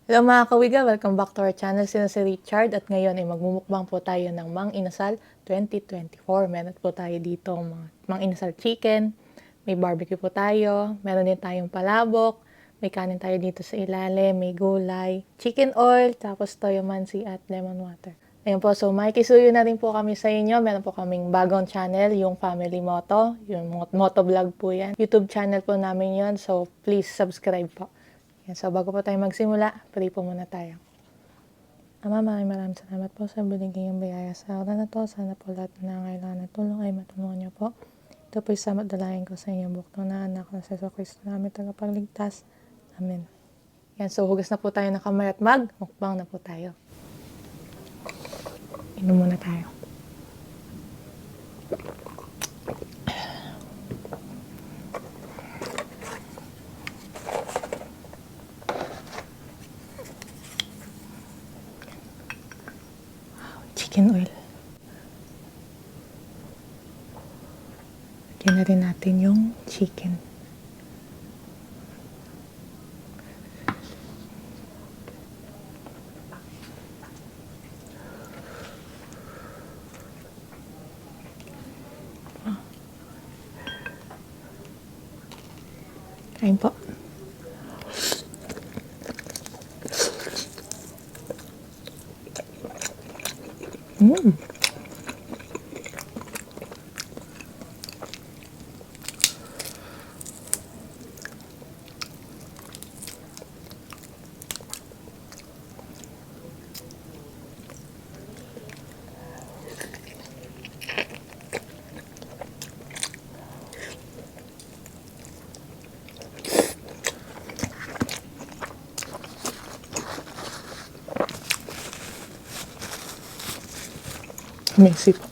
Hello mga kawiga, welcome back to our channel. Sino si Richard at ngayon ay magmumukbang po tayo ng Mang Inasal 2024. Meron po tayo dito mga Mang Inasal chicken, may barbecue po tayo, meron din tayong palabok, may kanin tayo dito sa ilalim, may gulay, chicken oil, tapos toyo mansi at lemon water. Ayun po, so makikisuyo na rin po kami sa inyo. Meron po kaming bagong channel, yung Family Moto, yung moto vlog po yan. YouTube channel po namin yon, so please subscribe po. Yan, so bago po tayo magsimula, pray po muna tayo. Ama, maraming salamat po sa binigay yung biyaya sa araw na to. Sana po lahat na nangailangan ng tulong ay matulungan niyo po. Ito po yung dalangin ko sa inyong bukto na anak na sa Kristo namin tagapagligtas. Amen. Yan, so hugas na po tayo ng kamay at mukbang na po tayo. Inom muna tayo. Chicken oil. Lagyan na rin natin yung chicken. Kain po. Messy po.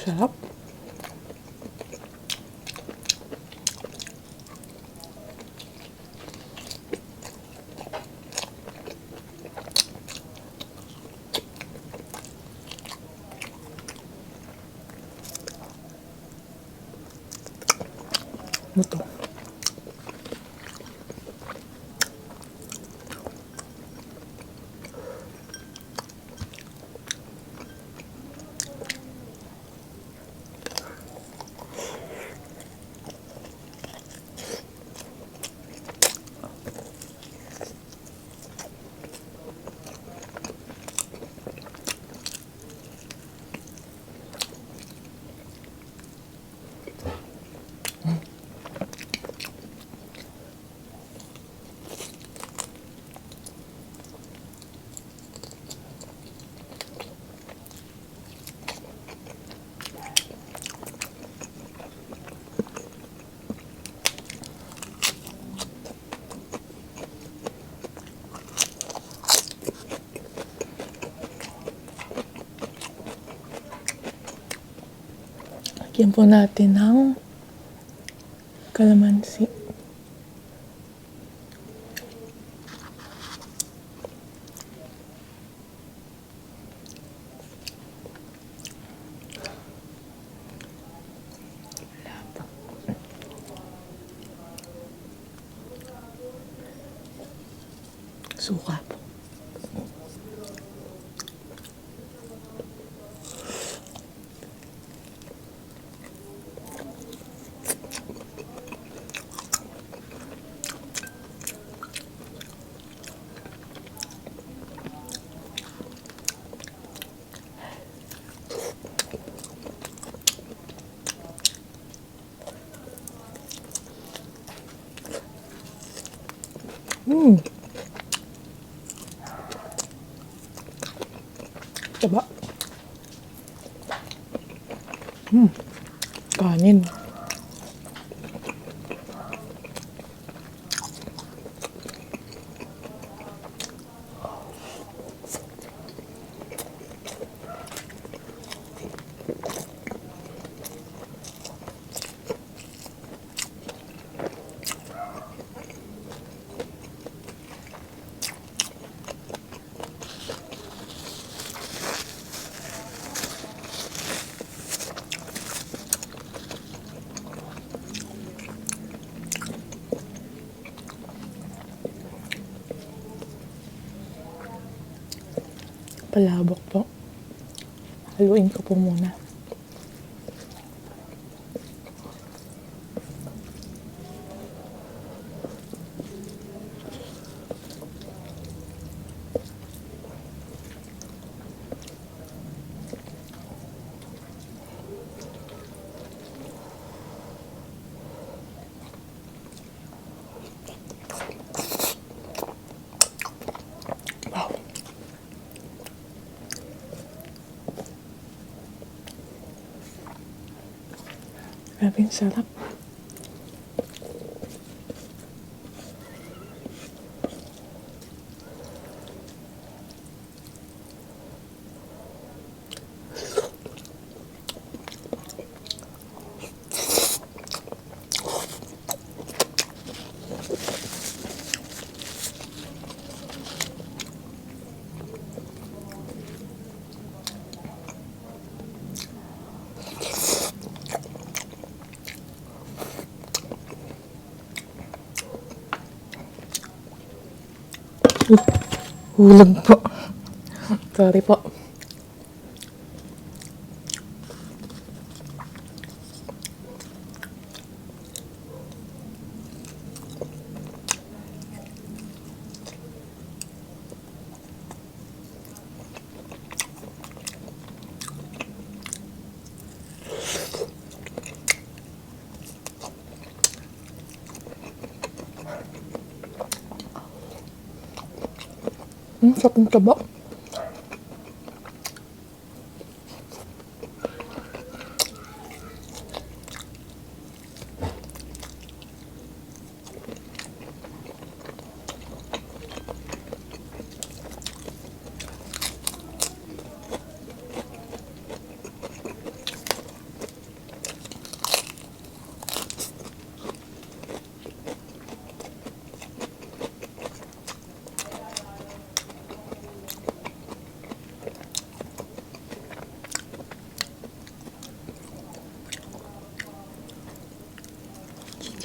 Sarap. Ito. Lagyan po natin ng kalamansi. Suka po. Hmm. Taba. Kanin. Palabok po. Haluin ko po muna. Wow. Grabe, ang sarap. Hulag po. Sorry po. Sarap ng taba.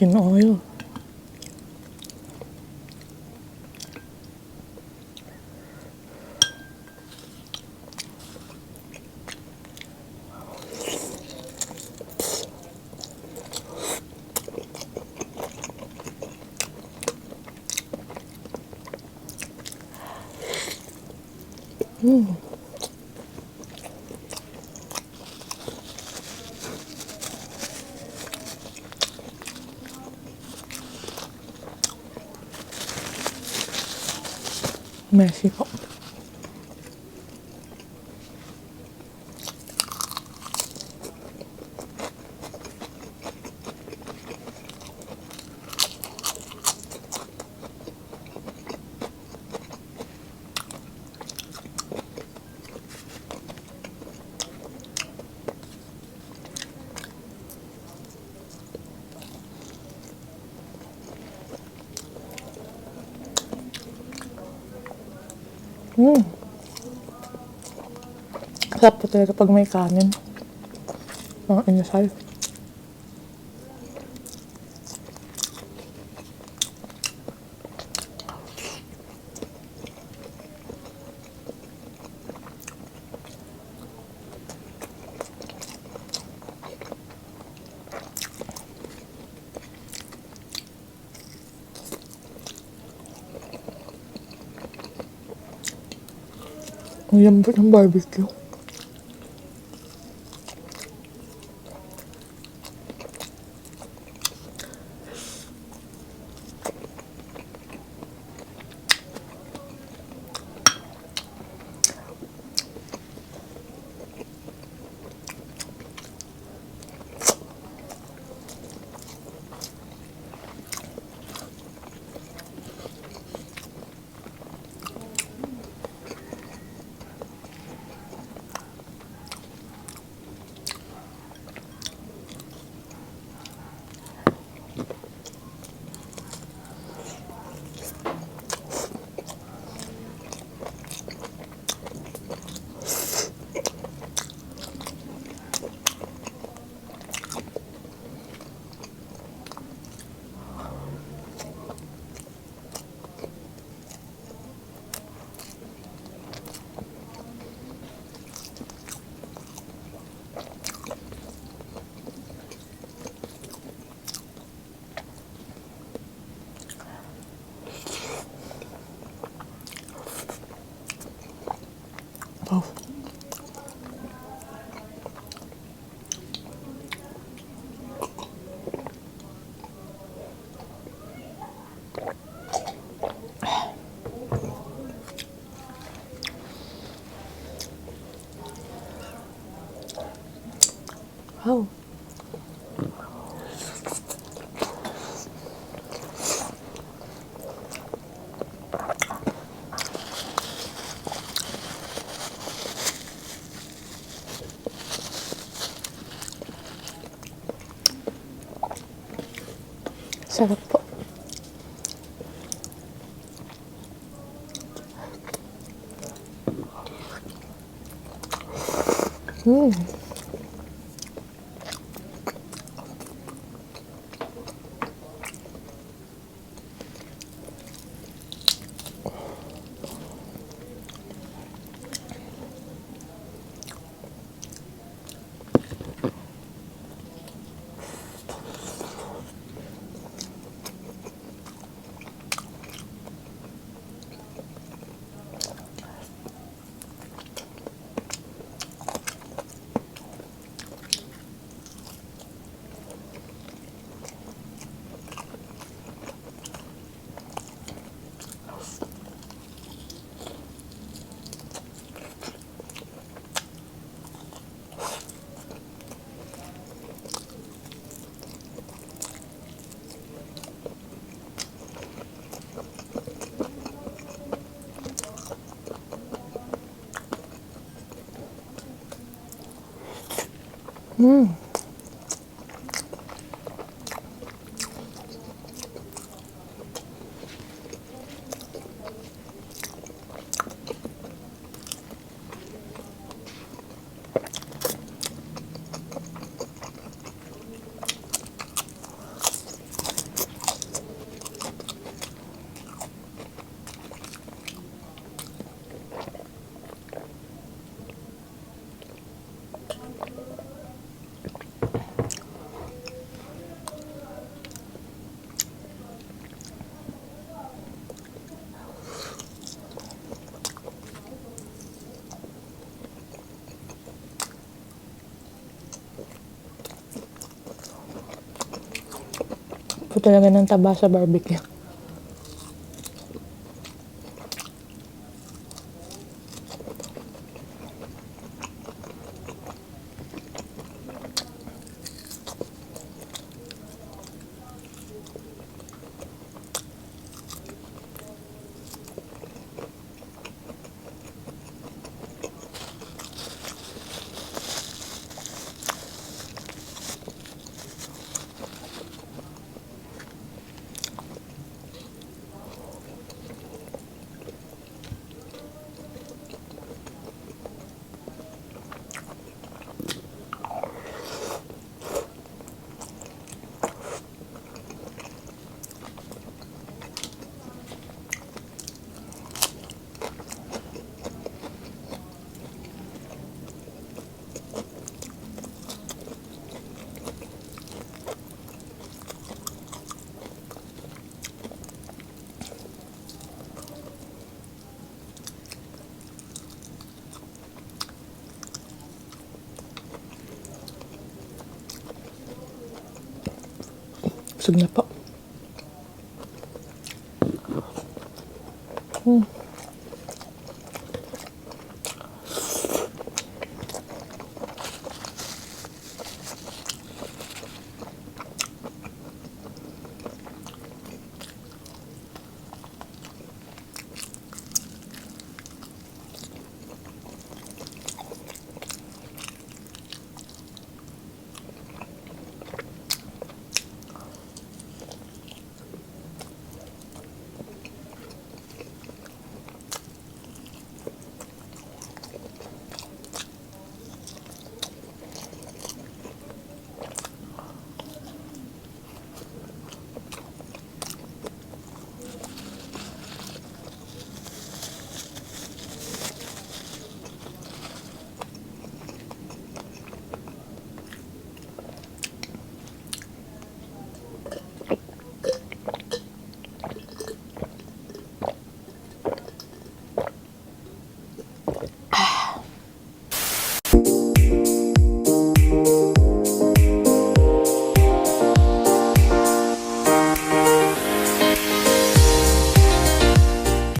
Chicken oil. Messy po. Sarap po talaga pag may kanin. Mga inasal. Ang lambot ng barbecue. Oh. Wow. Sarap po. Po talaga ng taba sa barbecue. Busog na po.